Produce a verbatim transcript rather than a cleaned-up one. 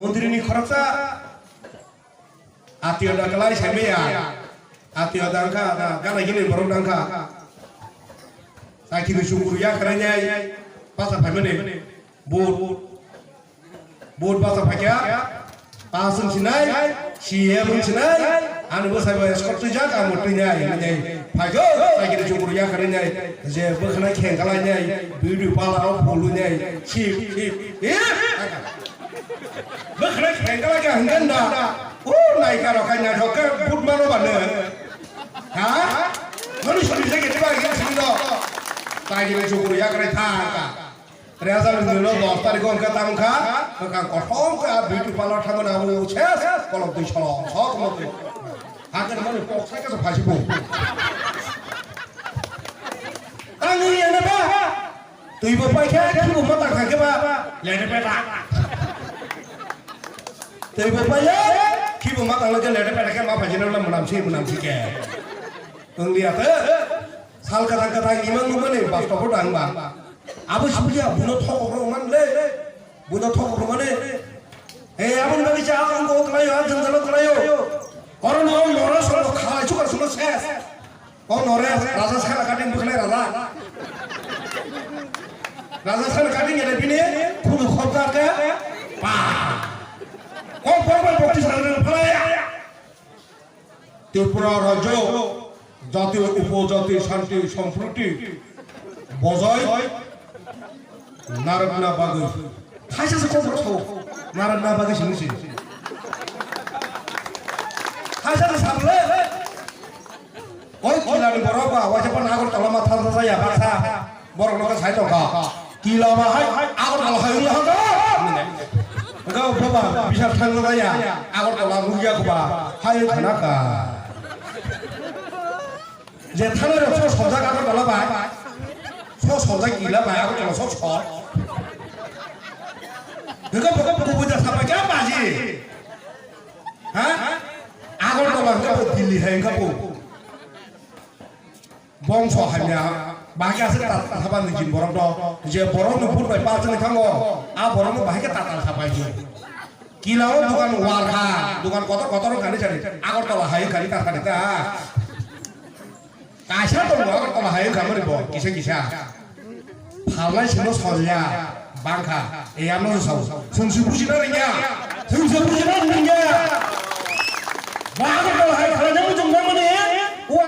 Montri ni khoroksa atiyo da kalai sai meya. Atiyo da wngkha, da gana gini borok da wngkha. Sakhi ni chukuru ya kharai nai. Pasa phai mani. Vote. Vote basa phaikha, pass wng sinai, C M wng sinai, ani bwsai bai escort twijak, ang bo twi nai, hinwi nai. Phaikha, cycle chukuru yakarwi nai, je bwkhwnai khengkalai nai, beauty parlour o phulwi nai, sip, sip, eh, bwkhwnai khengkalai kha hwnkhe da, o naikha rok khai naithok khe vote mano ba nw? Ha? Noni soni jacket ba gini sini do. Cycle chukuru yakarwi thangkha. Result ni dos tarikh o hwnkhe tamo wngkha, wngkha kothom khe a beauty parlour thangmani abo ses kolok twi solo, sok kolok twi. Hakhe mani kok sai khe phaisi bo. Tangwi ene ba, twi bo paikha, khibo ma tang kha khe ba, lene peta. Twi bo paikha, khibo ma tang khe lene peta khe ma phaisi na mwnam si, mwnam si khe. Wng liya te, sal kwthang kwthang imang nukmani bastop o tang ba. Abo sibya buino thokok rok man le. Buino thokok rok mane. He aboni bagwi cha ang ko khlaio, ang jwngjalo khlaio. Oro no nore soro khalai chukar solo ses. O nore raja sana kating bukhlai raja. Raja sana kating ele bini khunu khopta ke. Pa. Kok bok bok bok tisana phalai. Tripura rajyo jati upojati shanti sampriti bojai narwkna bagwi. Thaisa se kokborok sao, narwkna bagwi simi se. Thaisa se sable. Oi kilani borok ba, waisa pan Agartala ma thansa saya baksa. Borok no sai tongkha. Kila ma hai, Agartala hai wngla hangka. Hingke baba, bisa thangla ya. Agartala nukya kuba. Hai khana ka. Je thana rok so sojak Agartala bai. So sojak kila bai, Agartala so so. Hingke baba kubu ja sapai kya baji. Ha? Agartala hingke bo Delhi hai hingke bo. Bongso hamya, bahai khe aswk ta-, tatal sapan ni jin borok no, je borok no vote bai pass wngwi thango, a borok no bahai khe tatal sapai di. Kila o dukan war kha, dukan kotor kotor wngkha ni sari, Agartala hai wngkha ni ta sari ta. Kaisa tongo Agartala hai wngkha mani bo, kisa kisa. Phalnai sino solya, bangkha, e ano sao. Sungsi bujina ringya, sungsi bujina ringya. Ba Agartala hai khala jang jong jang